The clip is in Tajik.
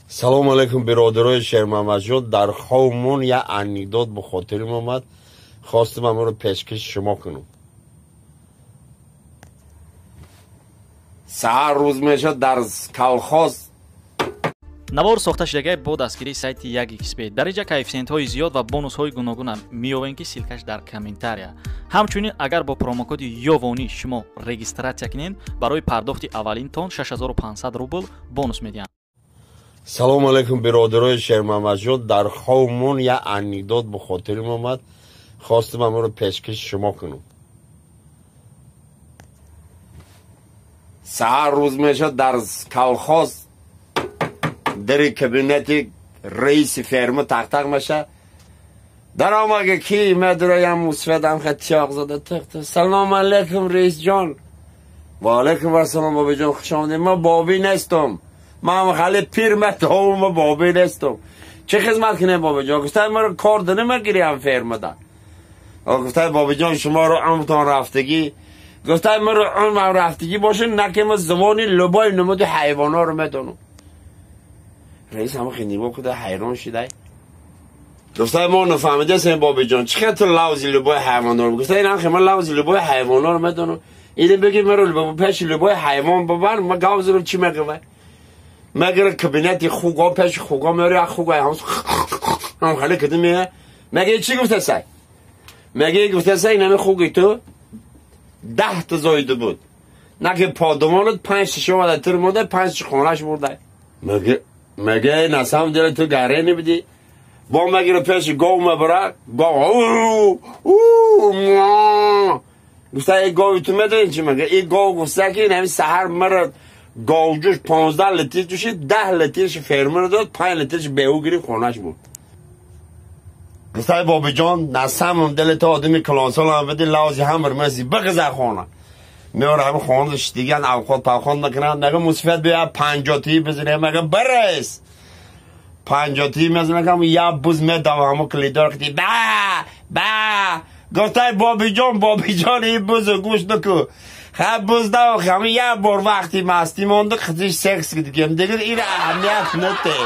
Салом алейкум, бародарои Шермамаджон. Дар ховмон як анекдот ба хотирим омад, хостам амро пешкаши шумо кунам. Саҳар рӯз мешад дар колхоз. Навор сохта шудагай бо дастгирии сайти 1xb. Дар инҷа коэффисиентҳои зиёд ва бонусҳои гуногуна меёбем, ки ссылкаш дар комментария. Ҳамчунин агар бо промокоди Ёвонӣ шумо регистратсия кунед, барои пардохти аввалинтон 6500 рубл бонус медиҳанд. Салом алейкум, бародарои Шермамаджон. Дар ховмон як анекдот ба хотирим омад, хостам амро пешкаши шумо кунам. Саҳар рӯз мешад дар колхоз, дари кабинети раиси ферма тақ-тақ меша. Даромага ки медураям мусфедам хе тиёқ зада тиқ. Салом алейкум, раисҷон. Ва алейкум ассалом, бобиҷон, хуш омадед. Ман бобӣ нестам. Ман хеле пир метавам, ман бобӣ нестам. Чӣ хизмат кунем, бобиҷон? Гуфтай маро кор да намегирям фермада. Гуфтай бобиҷон, шуморо умртон рафтагӣ. Гуфтай маро умрам рафтагӣ боше, наки ман забони лубои намуди ҳайвонҳоро медонам. Раис ҳама хеле нигоҳ куда ҳайрон шидай. Гуфтай мо нафаҳмидасем, бобиҷон, чӣ хел ту лавзи лубои ҳайвонҳоро? Гуфтай ин хел ман лавзи лубои ҳайвонҳоро медонам. Ине бигӣ маро пеши лубои ҳайвон бибар, ман гав занам чӣ мегӯвай? Мегира кабинети хуго, пеши хуго меори, як хуго ҳам хеле киди мея. Меги чӣ гуфтасай? Меги гуфтасай инами хуги ту 10 та зоида буд. Наки подумонат 5 та шумо дар тир монда, 5 та хонаш бурдай. Меги на самом деле ту гаре набуди. Бо мегира пеши гов мебара, гов гуфта эй гови ту медонӣ чӣ мега? Ин гов гуфта ки инами саҳар мара говҷӯш 15 литр ҷӯшид, 10 литрш фермер дод, 5 литрш беу гирифт хонаш бурд. Гуфтай бобиҷон, на самом деле ту одами калонсолам буди, лавзи ҳамр мази биғиза хона. Меора ҳами хона шидиган авқот павхон мекунанд, мега мусфет бия 50 бизанем, мега барес. 50 мезанам, як буз медава ҳамо калидор кити ба ба. Гуфтай бобиҷон, бобиҷон, ин бузу гӯш наку. Ха буздав ҳами як бор вақти мастӣ монда, хитиш секс кидикем. Дигар ин аҳамият нате.